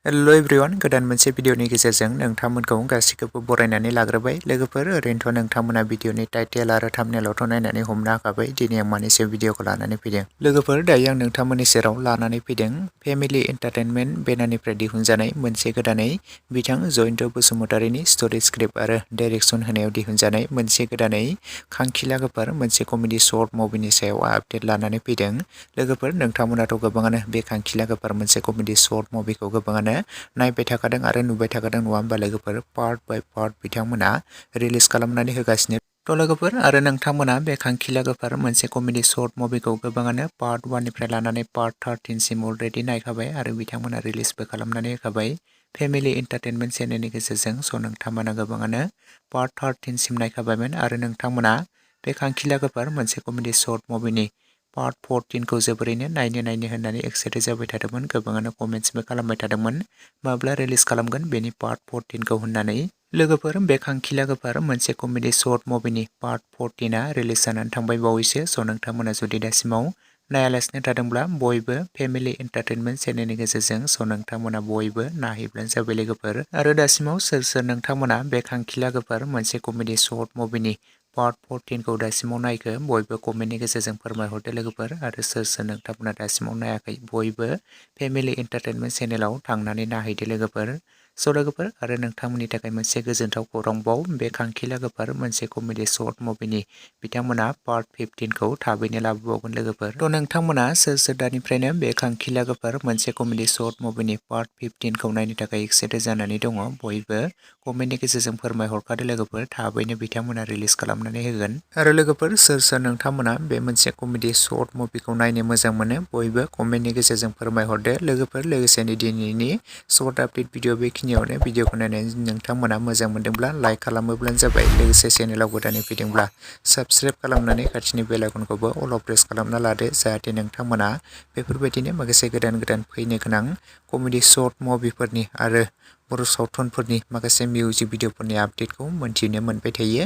Hello everyone गोदान मोनसे भिडियोनि गेजेरजों नोंथांमोनखौ गासिखौबो बरायनानै लाग्रोबाय लोगोफोर ओरैनोथ' नोंथांमोना भिडियोनि टाइटेल आरो थाम्बनेलआवथ' नायनानै हमनो हाखाबाय दिनै आं मानैसो भिडियोखौ लानानै फैदों लोगोफोर दायो आं नोंथांमोननि सेराव लानानै फैदों फेमिलि एन्टारटेनमेन्ट बेनारनिफ्राय दिहुनजानाय मोनसे गोदानै बिथां जयन्त बसुमतारीनि स्ट'री स्क्रिप्ट आरो डाइरेक्सन होनायाव दिहुनजानाय मोनसे गोदानै खांखिला गोफार मोनसे कमेडि शर्ट मुभिनि सायाव आपडेट लानानै फैदों लोगोफोर नोंथांमोनाथ' गोबाङानो बे खांखिला गोफार मोनसे कमेडि शर्ट मुभिखौ गोबाङानो नायबाय थाखादों आरो नुबाय थाखादों नङा होमबा लोगोफोर पार्ट बाय पार्ट बिथांमोना रिलिज खालामनानै होगासिनो थ' लोगोफोर आरो नोंथांमोना बे खांखिला गोफार मोनसे कमेडि शर्ट मुभिखौ गोबाङानो पार्ट 1 निफ्राय लानानै पार्ट 13 सिम अलरेडि नायखाबाय आरो बिथांमोना रिलिजबो खालामनानै होखाबाय फेमिलि एन्टारटेनमेन्ट चेनेलनि गेजेरजों स' नोंथांमोना गोबाङानो पार्ट 13 सिम नायखाबायमोन आरो नोंथांमोना बे खांखिला गोफार मोनसे कमेडि शर्ट मुभिनि पार्ट 14 खौ जोबोरैनो नायनो होननानै एक्साइटेड जाबाय थादोंमोन गोबाङानो कमेन्ट्सबो खालामबाय थादोंमोन माब्ला रिलिज खालामगोन बेनि पार्ट 14 खौ होननानै लोगोफोर बे खांखिला गोफार मोनसे कमेडि शर्ट मुभिनि पार्ट 14 आ रिलिज जानानै थांबाय बावैसो स' नोंथांमोना जुदि दासिमाव नायालासिनो थादोंब्ला बयबो फेमिलि एन्टारटेनमेन्ट चेनेलनि गेजेरजों स' नोंथांमोना बयबो नायहैब्लानो जाबाय लोगोफोर आरो दासिमाव सोर नोंथांमोना बे खांखिला गोफार मोनसे कमेडि शर्ट मुभिनि पार्ट 14 खौ दासिमाव नायखो बयबो कमेन्टनि गेजेरजों फोरमायहरदो लोगोफोर आरो सोर नोंथांमोना दासिमाव नायाखै बयबो फेमिलि एन्टारटेनमेन्ट चेनेलाव थांनानै नायहैदो लोगोफोर स' लोगोफोर आरो नोंथांमोननि थाखाय मोनसे गोजोनथाव खौरांबाव बे खांखिला गोफार मोनसे कमेडि शर्ट मुभिनि बिथांमोना पार्ट 15 खौ थाबैनो लाबोबावगोन लोगोफोर थ' नोंथांमोना सोर दानिफ्रायनो बे खांखिला गोफार मोनसे कमेडि शर्ट मुभिनि पार्ट 15 खौ नायनो थाखाय एक्साइटेड जानानै दङ बयबो कमेन्टनि गेजेरजों फोरमायहरखादो लोगोफोर थाबैनो बिथांमोना रिलिज खालामनानै होगोन आरो लोगोफोर सोर नोंथांमोना बे मोनसे कमेडि शर्ट मुभिखौ नायनो मोजां मोनो बयबो कमेन्टनि गेजेरजों फोरमायहरदो लोगोफोर लोगोसेनो दिनैनि शर्ट आपडेट भिडियो बेखिनियावनो भिडियोखौ नायनानै नोंथांमोना मोजां मोनदोंब्ला लाइक खालामोब्लानो जाबाय लोगोसे चेनेलाव गोदानै फैदोंब्ला साबस्क्राइब खालामनानै खाथिनि बेल आइकनखौबो अल प्रेस खालामना लादो जाहाथे नोंथांमोना बेफोरबायदिनो माखासे गोदान फैनो गोनां कमेडि शर्ट मुभिफोरनि आरो बर' सावथुनफोरनि माखासे मिउजिक भिडियोफोरनि आपडेटखौ मोनथिनो मोनबाय थायो।